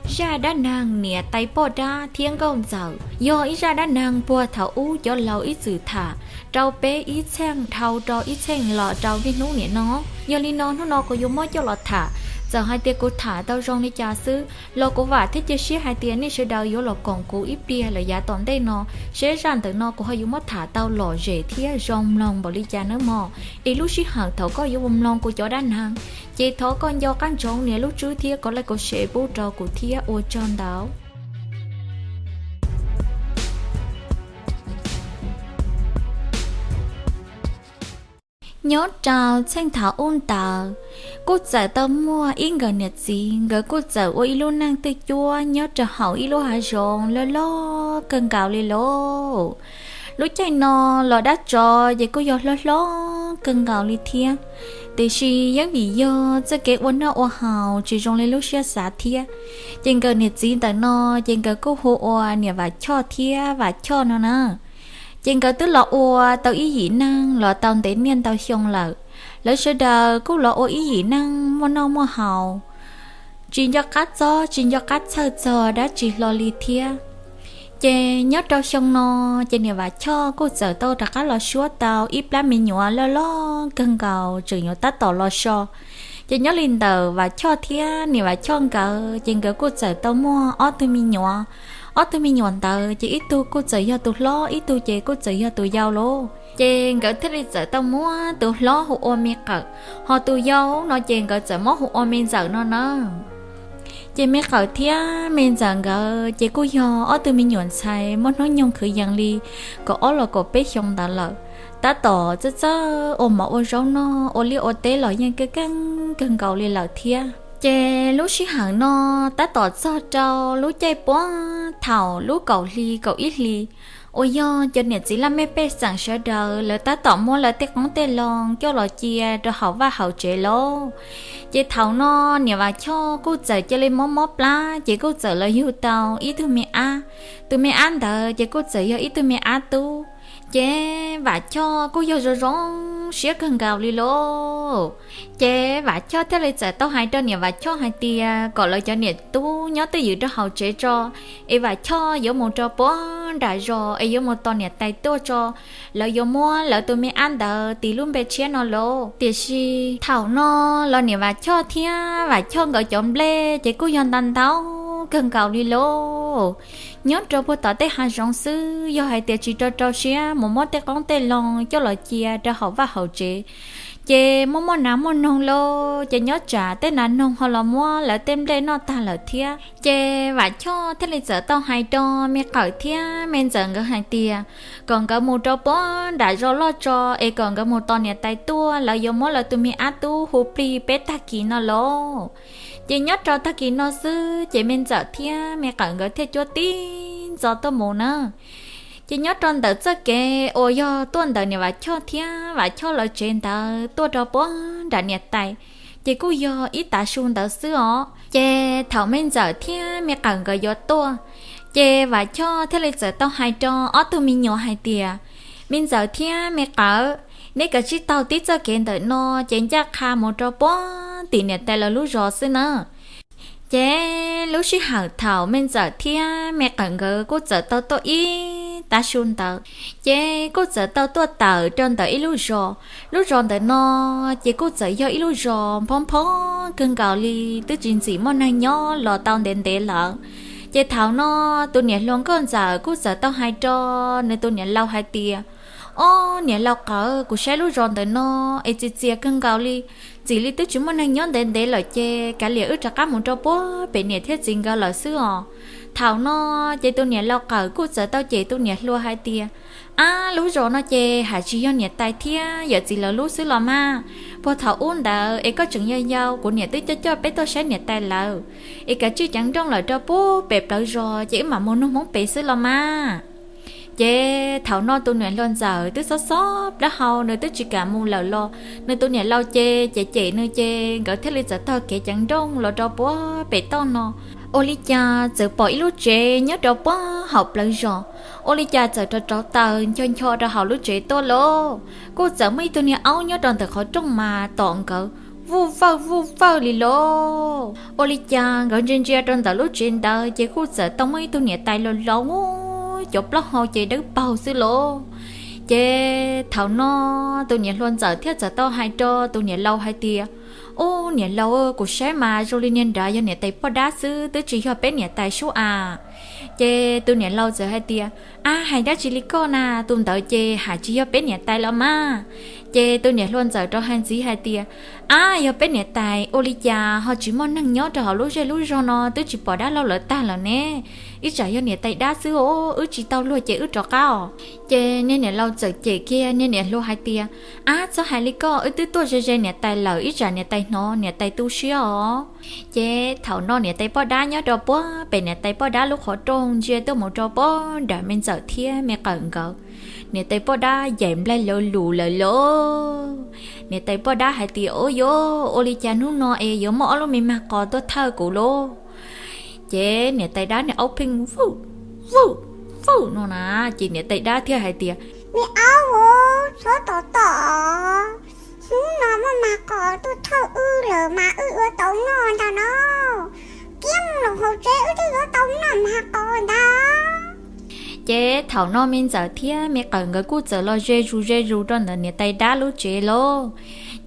Zaj dab neeg niam tais poj dab thiab nkauj ntxawm yog ib zaj dab neeg puag thaum ub cov laus ib txwm tham rau peb ib txheej dhau rau ib txheej los rau niaj hnub niam no. Yog li no hnub no kuv yuav muab coj los tham, txawm hais tias kuv tham tau zoo li cas xwb los kuv vam thiab cia siab hais tias nej sawv daws yuav los koom kuv ib pliag lawm yav tom ntej no, seb zaj ntawm no kuv ho yuav muab tham tau lom zem thiab zoo mloog npaum li cas nawb mog. Es lub sij hawm thaum koj yuav mus mloog kuv cov dab neeg, ces thov koj nco qab ntsoov nias lub tswb thiab kov like kov share pub rau kuv thiab ua tsaug ntau. Nyob rau txheej thaum ub ntawd, kuj txawm tau muaj ib nkawm niam txiv, nkawd kuj txawm ua ib lub neej twj cuab nyob rau hauv ib lub hav zoov loj loj kawg nkaus li lauj. Lub caij no los dab tsov ces kuj yog hlob hlob kawg nkaus li thiab, tiam sis yeej vim yog txoj kev ua noj ua haus tsis zoo li lub siab xav thiab, ces nkawm niam txiv ntawm no ces nkawd kuj hu ua niam Vam Choj thiab Vam Choj no na. Ces nkawd twb los ua tau ib yim neeg los tau ntev niaj ntau xyoo lawm. Lawv sawv daws kuj los ua ib yim neeg muaj noj muaj haus, tsis nco qab txob tsis nco qab txhawj txog dab tsi hlo li thiab. Ces nyob rau xyoo no, ces niam Vam Choj kuj txawm tau rov qab los suab tau ib plab me nyuam loj loj kawg nkaus tseem yuav tab tom los so. Ces nyob li ntawm Vam Choj thiab niam Vam Choj nkawd ces nkawd kuj txawm tau muaj ob tug me nyuam. Ob tug me nyuam ntawd ces ib tug kuj txawm yog tus hlob, ib tug ces kuj txawm yog tus yau lauj. Ces nkawd thiaj li txawm tau muab tus hlob hu ua Me Qawm, ho tus yau no ces nkawd txawm muab hu ua Me Ntxawm no na. Ces Me Qawm thiab Me Ntxawm nkawd ces kuj yog ob tug me nyuam ntxhais muaj hnub nyoog kwv yees li kaum ob los kaum peb xyoo ntawd lawm. Tab tom txawj txawj ua mov ua zaub noj, ua liaj ua teb los yeej keej keej kawg nkaus li lawm thiab. Ces lub sij hawm no tab tom txog rau lub caij puag thaum lub kaum hli kaum ib hli uas yog cov niam txiv laj mej pej xeem sawv daws lawv tab tom muab lawv tej qoob tej loo coj los cia rau hauv vaj hauv tsev lauj. Ces thaum no niam Vam Choj kuj txawm cia li mob mob plab ces kuj txawm los yug tau ib tug me ab. Tus me ab ntawd ces kuj txawm yog ib tug me ab tub. Ces Vam Choj kuj yog zoo zoo siab kawg nkaus li lauj. Ces Vam Choj thiaj li txawm tau hais rau niam Vam Choj hais tias kom lawv cov niam tub nyob twj ywm rau hauv tsev tso, es Vam Choj yuav mus rau puag nram zos es yuav mus tos niam tais tuaj tso, lawv yuav muab lawv tus me ab ntawd tis lub npe tshiab no lauj. Tiam sis thaum no los niam Vam Choj thiab Vam Choj nkawd cov nplej ces kuj yog ntau ntau kawg nkaus li lauj. Nyob rau puag tom tej hav zoov xwb, yog hais tias tsis rau rau siab mus muab tej qoob tej loo coj los cia rau hauv vaj hauv tsev, ces muaj muaj nas muaj noog lauj, ces nyob tsam tej nas noog ho los muab lawv tej nplej noj tag lawm thiab. Ces Vam Choj thiaj li txawm tau hais rau Me Qawm thiab Me Ntxawm nkawd hais tias kom nkawd mus rau puag nram zos loj tso, es kom nkawd mus tos niam tais tuaj, lawv yuav muab lawv tus me ab tub hu plig peb tag kis no lauj. Ces nyob rau tag kis no xwb ces Me Ntxawm thiab Me Qawm nkawd thiaj cuab tib ntxo tuaj mus na. Ces nyob rau ntawm txoj kev uas yog tuaj ntawm niam Vam Choj thiab Vam Choj lawv tsev ntawd tuaj rau puag nram niam tais, ces kuj yog ib tav su ntawd xwb os. Ces thaum Me Ntxawm thiab Me Qawm nkawd yuav tuaj, ces Vam Choj thiaj li txawm tau hais rau ob tug me nyuam hais tias, Me Ntxawm thiab Me Qawm, neb kav tsij taug tib txoj kev ntawm no, ces ncaj qha mus rau puag tim niam tais lawv lub zos xwb na. Ces lub sij hawm thaum Me Ntxawm thiab Me Qawm nkawd kuj txawm tau tuaj ib tav su ntawd, ces kuj txawm tau tuaj tawm rau ntawm ib lub zos. Lub zos ntawm no ces kuj txawm yog ib lub zos nphob nphob kawg nkaus li, twb tsis ntxim muaj neeg nyob los tau ntev ntev lawm. Ces thaum no tus niam hluas Nkauj Ntxawm kuj txawm tau hais rau nws tus niam laus hais tias, Ob niam laus Qawm, kuv saib lub zos ntawm no es txias txias kawg nkaus li, ntxim li twb tsis muaj neeg nyob ntev ntev lawm, ces kav liam wb rov qab mus rau puag pem niam thiab txiv nkawd lawm xwb os. Thaum no ces tus niam laus Qawm kuj txawm tau cem tus niam hluas hais tias, Ab, lub zos no ces hais tsis yog niam tais thiab yawm txiv lawv lub xwb los mas? Puag thaum ub ntawd es koj tseem yau yau, kuv niam twb coj coj peb tuaj saib niam tais lawm, es kav tsij ceev nrooj lawm rau puag pem plawv zos ces wb mam mus nug Hmoob pem xwb los mas. Ces thaum no tus niam hluas Ntxawm twb xob xob plaub hau, nws twb tsis kam mus lawm los nws tus niam laus ces cem cem nws, ces nkawd thiaj li txawm taug kev ceev nrooj los rau puag pem toj no. Ua li cas txawm pom ib lub tsev nyob rau puag hauv plawv zos, ua li cas txawm rauv rauv taws ncho ncho rau hauv lub tsev tuaj lauj. Kuj txawm muaj ib tug niag aub nyob rau ntawm qhov rooj mas tom nkawd vuj vawj vuj vawj li lauj. Ua li cas nkawd ntsia ntsia rau ntawm lub tsev ntawd ces kuj txawm tau muaj ib tug niam tais laus laus, cov plaub hau ces dawb paug xwb lauj. Ces thaum no tus niam hluas ntxawm thiaj txawm tau hais rau tus niam laus hais tias, Ub, niam laus, kuv saib mas zoo li niag nrad yog niam tais poj dab xwb, twb tsis yog peb niam tais sub as. Ces tus niam laus txawm hais tias, Ab, hais dab tsi li koj na, tus ntawd ces hais tsis yog peb niam tais los mas. Ces tus niam hluas ntxawm rov hais ntxiv hais tias, Ab, yog peb niam tais ua li cas ho tsis muaj neeg nyob rau hauv lub zej lub zog no, twb tsis pom dab laug lawv tag lawm ne? Ib tsam yog niam tais dab xwb os, wb tsis tau luag ces wb rov qab os. Ces niag niam laus txawm cem kiag niag niam hluas hais tias, Ab, txhob hais li koj, wb twb tuaj ze ze niam tais lawm, ib tsam niam tais hnov niam tais tu siab os. Ces thaum no niam tais poj dab nyob rau puag pem niam tais poj dab lub qhov rooj ntsia tuaj mus rau puag nram me ntxawm thiab me qawm nkawd. Niam tais poj dab yaim nplaig lawv lus lawm lauj. Niam tais poj dab hais tias, Ub yuav, ua li cas hnub no es yuav muaj ob lub me mag qos tuaj thawj kuv lauj? Ces niam tais dab niag aub pheej vwj vwj vwj no na, ces niam tais dab thiaj hais tias, Me aub, txhob tom tom, hnub no muaj mag qos tuaj thawj wb lawm mas wb yuav tau noj ntag no. Kiag mus los hauv tsev wb twb yuav tau noj mag qos ntag. Ces thaum no me ntxawm thiab me qawm nkawd kuj txawm los ze zus ze zus rau ntawm niam tais dab lub tsev lauj.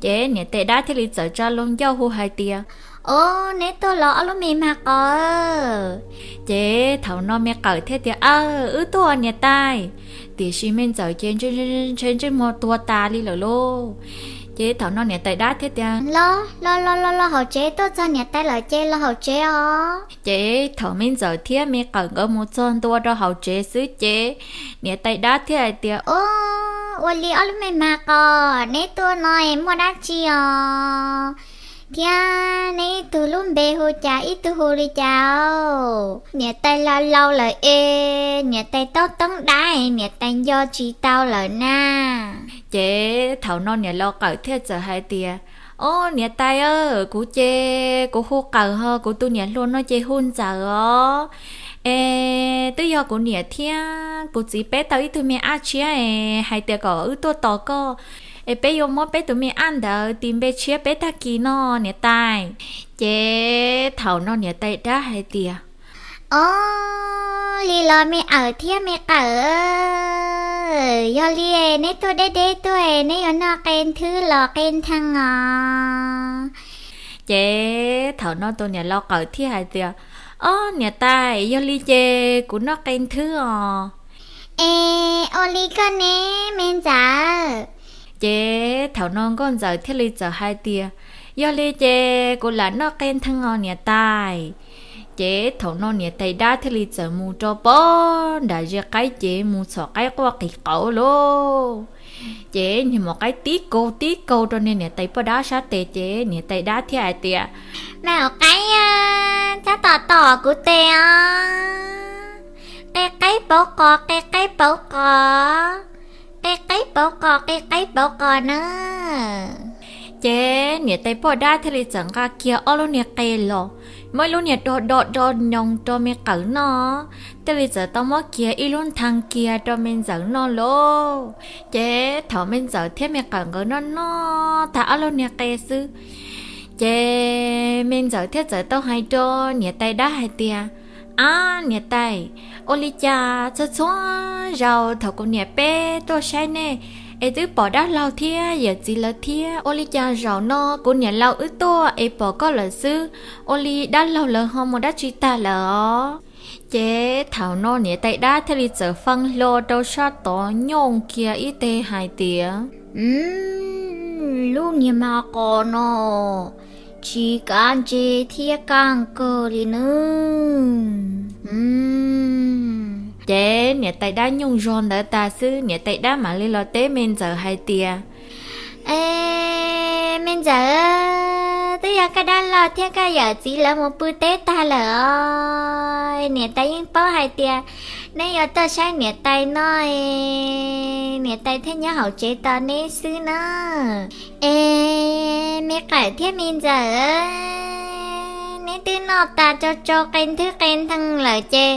Ces niam tais dab thiaj li txawm tsa loo ncauj hu hais tias, Ob, neb tuaj los ob lub me mag qos. Ces thaum no me qawm thiaj tias, Aw, wb tuaj niam tais. Tiam sis me ntxawm ces ntsej ntsej muag tuag tas li lawm lauj. Ces thaum no niam tais dab thiaj tias, Los los los los los hauv tsev, tuaj txog niam tais lawm ces los hauv tsev os. Ces thaum me ntxawm thiab me qawm nkawd mus txog ntua rau hauv tsev xwb ces niam tais dab thiaj hais tias, Ob, ua li ob lub me mag qos, neb tuaj no es muaj dab tsi os? Thiab neb ib tug lub npe hu cas ib tug hu li cas? Niam tais laus laus lawm es niam tais taub toob dab es niam tais nco tsis tau lawm na. Ces thaum no niam laus qawm thiaj txawm hais tias, Ob, niam tais, kuv ces kuv hu qawm ho kuv tus niam hluas no ces hu ntxawm os. Es twb yog kuv niam thiab kuv txiv peb tau ib tug me ab tshiab es hais tias kom wb tuaj tos koj, es peb yuav muab peb tus me ab ntawd tis npe tshiab peb tag kis no niam tais. Ces thaum no niam tais dab hais tias, Ob, li los me awm thiab me qawm, yog li neb tuaj deb deb tuaj, neb yuav noj qe nthwv los qe nthee os? Ces thaum no tus niam laus qawm thiaj hais tias, Ob, niam tais, yog li ces kuv noj qe nthwv os. Es ua li koj ne me ntxawm? Ces thaum no nkauj ntxawm thiaj li txawm hais tias, Yog li ces kuv lam noj qe nthee os niam tais. Ces thaum no niam tais dab thiaj li txawm mus rau pog nram ze qaib ces mus txhom qaib quaj qis qauv lauj. Ces niag maum qaib tib kaug tib kaug rau niag niam tais poj dab sab tes ces niam tais dab thiaj hais tias, Me maum qaib, txhob tom tom kuv tes os. Qe qaib pauv qos, qe qaib pauv qos, qe qaib pauv qos, qe qaib pauv qos na. Ces niam tais poj dab thiaj li txawm nqa kiag ob lub niag qe los, muab ib lub niag do do do nyoos rau me qawm noj, thiaj li txawm tau muab kiag ib lub nthee kiag rau me ntxawm noj lauj. Ces thaum me ntxawm thiab me qawm nkawd noj noj tag ob lub niag qe xwb, ces me ntxawm thiaj txawm tau hais rau niam tais dab hais tias, Ab niam tais, ua li cas txhua txhua zaus thaum kuv niam peb tuaj saib nej es twb pom dab laug thiab yawm txiv lawv thiab, ua li cas zaum no kuv niam laus wb tuaj es pom koj lawm xwb, ua li dab laug lawv ho mus dab tsi tag lawm os? Ces thaum no niam tais dab thiaj li txawm fee hlo rau sab tod nyooj kiag ib teg hais tias, Lub niag mag qos no tsis kav ntse thiab kaj kawg li nawb. Ces niam tais dab nyooj zog ntawd tas xwb, niam tais dab mam li los teb me ntxawm hais tias, E, me ntxawm, twb yog koj dab laug thiab koj yawm txiv lawv mus pw teb tag lawm os. Niam tais yeej paub hais tias neb yuav tuaj saib niam tais no, niam tais thiaj nyob hauv tsev tos neb xwb na. E, me qawm thiab me ntxawm, neb twb noj tas tsau tsau qe nthwv qe nthee lawm ces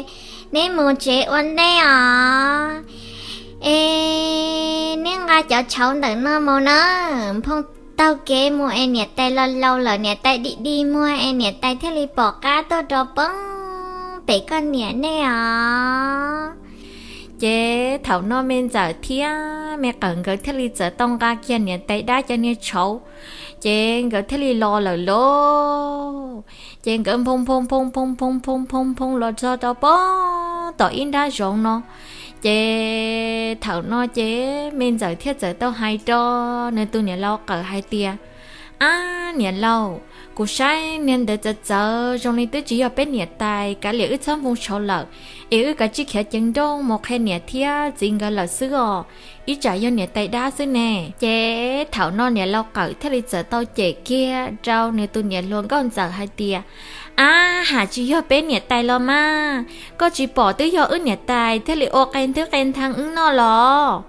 neb mus tsev ua ntej os. E, neb nqa cov tshauv ntawm no mus na, phoo taug kev mus es niam tais los laus lawm, niam tais dig dig muag es niam tais thiaj li pom qab tuaj rau poob pem koj niam nej os. Ces thaum no me ntxawm thiab me qawm nkawd thiaj li txawm tau nqa kiag niam tais dab cov niag tshauv, ces nkawd thiaj li los lawm lauj. Ces nkawd nphoo nphoo nphoo nphoo nphoo nphoo nphoo nphoo los txog rau poob tom ib nrab zoov no. Ces thaum no ces me ntxawm thiaj txawm tau hais rau nws tus niam laus qawm hais tias, Ab niam laus, kuv saib niag ntawd txawv txawv zoo li twb tsis yog peb niam tais, kav liam wb txhob nphoo tshauv lawm, es wb kav tsij khiav ceev nrooj mus qhia niam thiab txiv nkawd lawm xwb os, ib tsam yog niam tais dab xwb ne. Ces thaum no niam laus qawm thiaj li txawm tau cem kiag rau nws tus niam hluas nkauj ntxawm hais tias, Ab, has tsis yog peb niam tais los mas, koj tsis pom twb yog wb niam tais thiaj li ua qe nthwb qe nthaa wb noj los?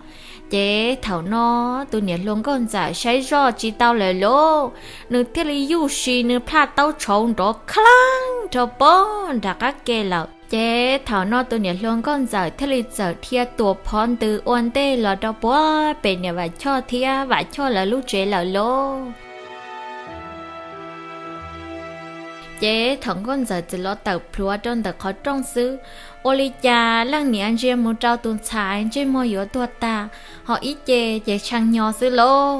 Ces thaum no tus niam hluas nkauj ntxawm saib zoj tsis tau lawm lauj, nws thiaj li yuj si nws plaj taub tshauv nrov khav rau poob nram qab ke lawm. Ces thaum no tus niam hluas nkauj ntxawm thiaj li txawm dhia tuam phov ntws ua ntej los rau puag pem niam Vam Choj thiab Vam Choj lawv lub tsev lawm lauj. Ces thaum nkauj ntxawm txawm los tawm plhuav rau ntawm qhov rooj xwb, ua li cas leej niam ntsia mus rau tus ntxhais ntsej muag yuav tuag tag, ho ib ce ces tshee hnyo xwb lauj.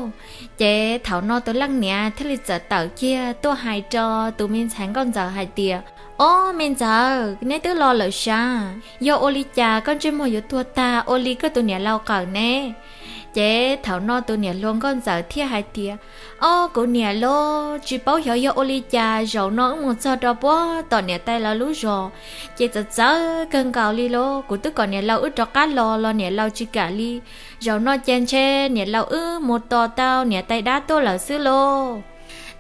Ces thaum no tus leej niam thiaj li txawm tawm kiag tuaj hais rau tus me ntxhais nkauj ntxawm hais tias, Ob me ntxawm, neb twb los lawm sav, yog ua li cas koj ntsej muag yuav tuag tag ua li koj tus niam laus qawm ne? Ces thaum no tus niam hluas nkauj ntxawm thiaj hais tias, Ob kuv niam lauj, tsis paub xyov yog ua li cas zaum no wb mus txog rau puag tom niam tais lawv lub zos, ces txawv txawv kawg nkaus li lauj. Kuv twb kom niam laus wb rov qab los los niam laus tsis kam li. Zaum no ces ntshe niam laus wb mus tos tau niam tais dab tuaj lawm xwb lauj.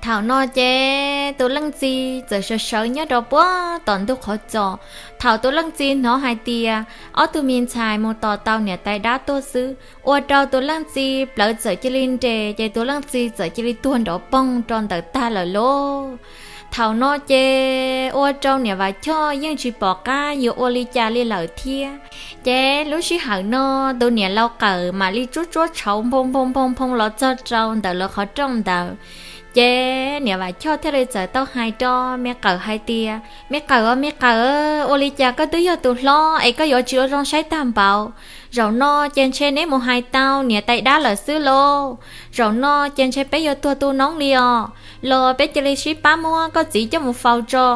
Thaum no ces tus leej txiv txawm sawv sawv nyob rau puag tom ntug qhov txos. Thaum tus leej txiv hnov hais tias ob tug me ntxhais mus tos tau niam tais dab tuaj xwb, ua rau tus leej txiv plawv txawm cia li nres, ces tus leej txiv txawm cia li tuag nrov poog rau ntawm tag lawm lauj. Thaum no ces ua rau niam Vam Choj yeej tsis pom qab yuav ua li cas li lawm thiab. Ces lub sij hawm no tus niam laus qawm mam li tsuab tsuab tshauv nphoo nphoo nphoo nphoo los txog rau ntawm lawv qhov rooj ntawd. Ces niam Vam Choj thiaj li txawm tau hais rau me qawm hais tias, Me qawm os me qawm, ua li cas koj twb yog tus hlob es koj yuav tsis ua zoo saib tag npaum? Zaum no ces ntshe neb mus hais tau niam tais dab lawm xwb lauj. Zaum no ces ntshe peb yuav tuag tu noob li os. Los peb cia li sib pab muab koj txiv coj mus faus tso,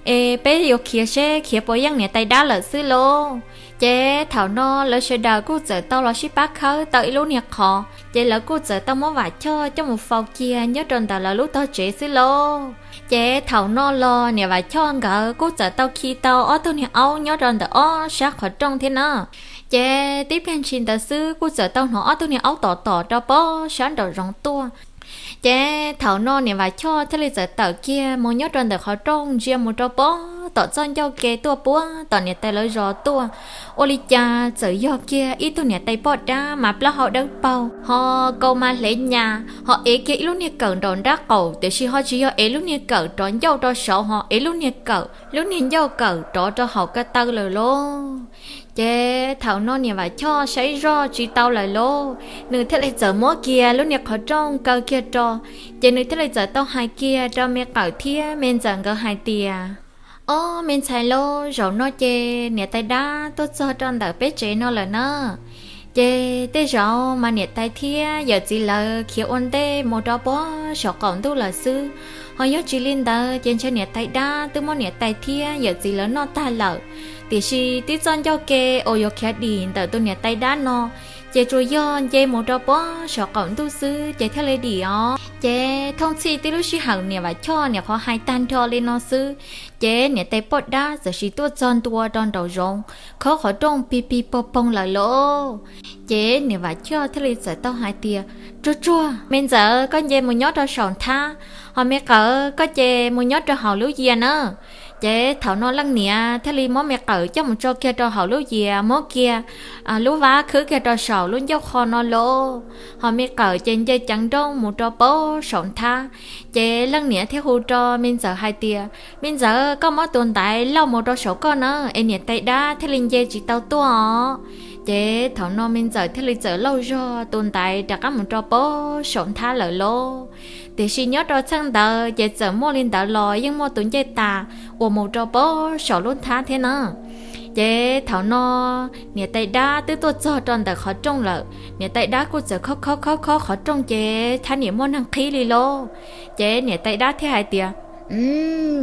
es peb yuav khiav seb khiav puas yeej niam tais dab lawm xwb lauj. Ces thaum no lawv sawv daws kuj txawm tau los sib pab khawb tau ib lub niag qhov, ces lawv kuj txawm tau muab Vam Choj coj mus faus kiag nyob rau ntawm lawv lub tog tsev xwb lauj. Ces thaum no los niam Vam Choj nkawd kuj txawm tau khi tau ob tug niag aub nyob rau ntawm ob sab qhov rooj thiab na. Ces tib pliag ntshis ntawd xwb kuj txawm tau hnov ob tug niag aub tom tom rau pob sab nraum zoov tuaj. Ces thaum no niam Vam Choj thiaj li txawm tawm kiag mus nyob rau ntawm qhov rooj ntsia mus rau pob tom txoj ncauj ke tuaj puag tom niam tais lawv zos tuaj. Ua li cas txawm yog kiag ib tug niam tais poj dab mas plaub hau dawb paug, ho kaus mas hlev nyas, ho ev kiag ib lub niag kawm nraum nrab qaum, tiam sis ho tsis yog ev lub niag kawm rov ncauj rau saud, ho ev lub niag kawm, lub niag ncauj kawm rov rau hauv ko taw lawm lauj. Ces thaum no niam Vam Choj saib zoj tsis tau lawm lauj, nws thiaj li txawm muab kiag lub niag qhov rooj kaw kiag rau. Ces nws thiaj li txawm tau hais kiag rau me qawm thiab me ntxawm nkawd hais tias, Ob me ntxhais lauj, zaum no ces niam tais dab tuaj txog rau ntawm peb tsev no lawm na. Ces tej zaum mas niam tais thiab yawm txiv lawv khiav ua ntej mus rau pob saum qaum ntuj lawm xwb. Ho yog tsis li ntawd ces ntshe niam tais dab twb muab niam tais thiab yawm txiv lawv noj tag lawm. Tiam sis tib txoj ncauj ke uas yuav khiav dim ntawm tus niam tais dab no, ces tsuas yog nce mus rau pob saum qaum ntuj xwb ces thiaj li dim os. Ces thooj txhij tib lub sij hawm niam Vam Choj niam qhuav hais tag nrho li no xwb, ces niam tais poj dab txawm sim tuaj txog ntua rau nraum zoov, khob qhov rooj pig pig pog poog lawm lauj. Ces niam Vam Choj thiaj li txawm tau hais tias, Tsuag tsuag, me ntxawm, koj nce mus nyob rau saum nthab, ho me qawm koj ces mus nyob rau hauv lub yias na. Ces thaum no leej niam thiaj li muab me qawm coj mus tso kiag rau hauv lub yias, muab kiag lub vab khwb kiag rau saum lub ncauj qhov no lauj. Ho me qawm ces nce ceev nrooj mus rau pob saum nthab. Ces leej niam thiaj hu rau me ntxawm hais tias, Me ntxawm, koj muab tus ntaiv lauj mus rau saum koj na, es niam tais dab thiaj li nce tsis tau tuaj os. Ces thaum no me ntxawm thiaj li txawm lauj zog tus ntaiv rov qab mus rau pem saum nthab lawm lauj. Tiam sis nyob rau txheej ntawd ces txawm muaj li ntawd los yeej muaj tus ncej tas uas mus rau pem saum lub nthab thiab na. Ces thaum no niam tais dab twb tuaj txog rau ntawm qhov rooj lawm, niam tais dab kuj txawm khob khob khob khob qhov rooj ces thiab niam muaj neeg qhib li lauj. Ces niam tais dab thiaj hais tias,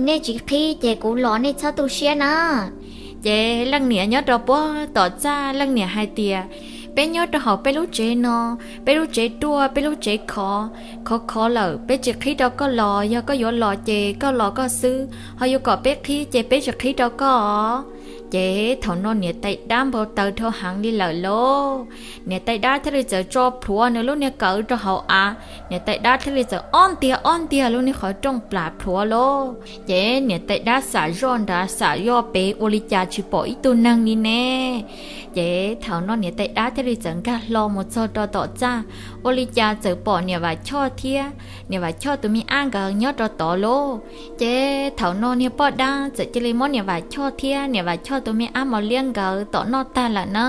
Nej tsis qhib ces kuv los, nej txhob tu siab na. Ces leej niam nyob rau puag tom txaj, leej niam hais tias, Peb nyob rau hauv peb lub tsev no, peb lub tsev ruaj, peb lub tsev khov, khov khov lawm, peb tsis qhib rau koj los. Yog koj yuav los ces koj los koj xwb, ho yuav kom peb qhib ces peb tsis qhib rau koj. Ces thaum no niam tais dab npau taws dhau heev li lawm lauj. Niam tais dab thiaj li txawm tso plhuav nws lub niag kawm rau hauv av, niam tais dab thiaj li txawm ob ntiag ob ntiag lub niag qhov rooj plam plhuav lauj. Ces niam tais dab xam zoj nrad xam zoj pem ua li cas tsis pom ib tug neeg li ne. Ces thaum no niam tais dab thiaj li txawm nkag hlo mus txog rau tom txaj, ua li cas txawm pom niam Vam Choj thiab niam Vam Choj tus me ab nkawd nyob rau tod lauj. Ces thaum no niag poj dab txawm cia li muab niam Vam Choj thiab niam Vam Choj tus me ab mos liab nkawd tom noj tag lawm na.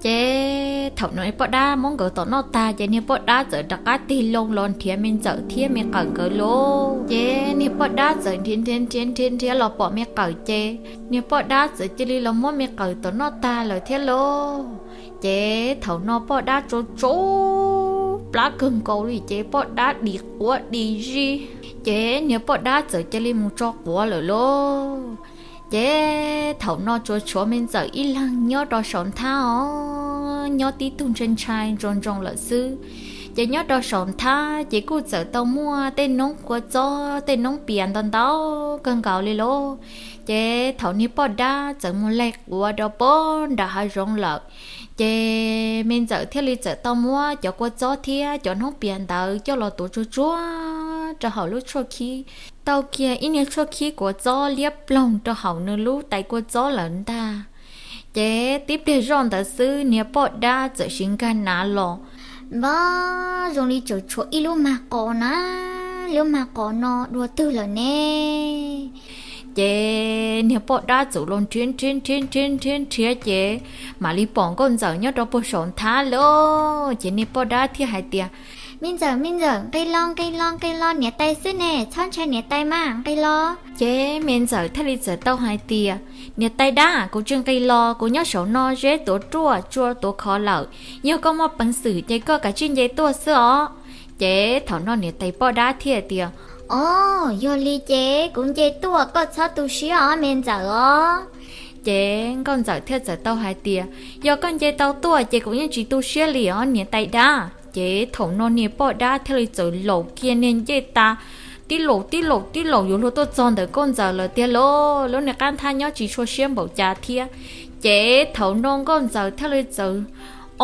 Ces thaum no poj dab muab nkawd tom noj tag ces niag poj dab txawm rov qab tig loo los nrhiav me ntxawm thiab me qawm nkawd lauj. Ces niag poj dab txawm nrhiav nrhiav nrhiav nrhiav nrhiav los pom me qawm ces niag poj dab txawm cia li los muab me qawm tom noj tag lawm thiab lauj. Ces thaum no poj dab tsaus tsaus plab kawg nkaus li ces poj dab dim quav dim zis, ces niag poj dab txawm cia li mus tso quav lawm lauj. Ces thaum no tsuas tshuav me ntxawm ib leeg nyob rau saum nthab os, nyob tib tug ntshai ntshai ntsoos ntsoos lawm xwb. Ces nyob rau saum nthab ces kuj txawm tau muaj tej noob kua txob tej noob pias ntau ntau kawg nkaus li lauj. Ces thaum niag poj dab txawm mus laig quav rau pem nram hav zoov lawm, ces me ntxawm thiaj li txawm tau muab cov kua txob thiab cov noob pias ntawd coj los tuav tsuag tsuag rau hauv lub tshuaj khib, tau kiag ib niag tshuaj khib kua txob liab ploog rau hauv nws lub tais kua txob lawm ntag. Ces tib pliag zoj ntawd xwb niag poj dab txawm siv nkag nav los, npab zoo li tseem tshuav ib lub mag qos na, lub mag qos no dua twg lawm ne? Ces niag poj dab txawm los nrhiav nrhiav nrhiav nrhiav nrhiav nrhiav ces mam li pom nkauj ntxawm nyob rau puag saum nthab lauj. Ces niag poj dab thiaj hais tias, Me ntxawm, me ntxawm, nqis los nqis los nqis los, niam tais xwb ne, txhob ntshai niam tais mas, nqis los. Ces me ntxawm thiaj li txawm tau hais tias, Niam tais dab, kuv tsis nqis los, kuv nyob saum no zeb tuav ruaj tsua tuav khov lawm, yog koj muaj peev xwm ces koj kav tsij nce tuaj xwb os. Ces thaum no niam tais poj dab thiaj tias, Os, yog li ces kuv nce tuaj, koj txhob tu siab os me ntxawm os. Ces nkauj ntxawm thiaj txawm tau hais tias, Yog koj nce tau tuaj ces kuv yeej tsis tu siab li os niam tais dab. Ces thaum no niag poj dab thiaj li txawm laus kiag niag ncej tas, tib laus tib laus tib laus yuav luag tuaj txog ntawm nkauj ntxawm lawm tiag lauj. Lub niag qab nthab nyob tsis tshua siab npaum cas thiab. Ces thaum no nkauj ntxawm thiaj li txawm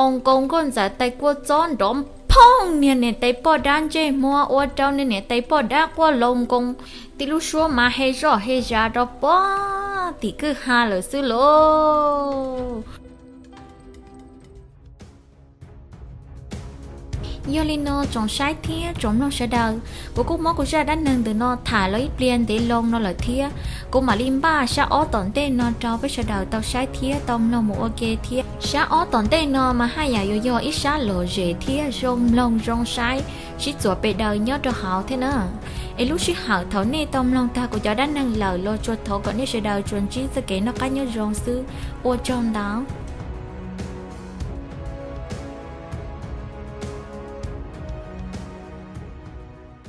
o nkaus nkauj ntxawm tais kua txob nrov phooj niag niam tais poj dab ntsej muag ua rau niag niam tais poj dab quaj laus nkoos, tib lub suab mas he zoj he zas rau puag tim kwj ha lawm xwb lauj. Yog li no tsoom saib thiab tsoom mloog sawv daws, kuv kuj muab kuv zaj dab neeg ntawm no tham los ib pliag ntev loo no lawm thiab. Kuv mam li npaj sab ob tom ntej no rau peb sawv daws tau saib thiab tau mloog mus ua ke thiab. Sab ob tom ntej no mas haj yam yuav yog ib sab lom zem thiab zoo mloog zoo saib, sib txuas pes daws nyob rau hauv thiab na. Es lub sij hawm thaum nej tau mloog tag kuv cov dab neeg lawm los tsuas thov kom nej sawv daws tsuas ntsib txoj kev noj qab nyob zoo xwb. Ua tsaug ntau.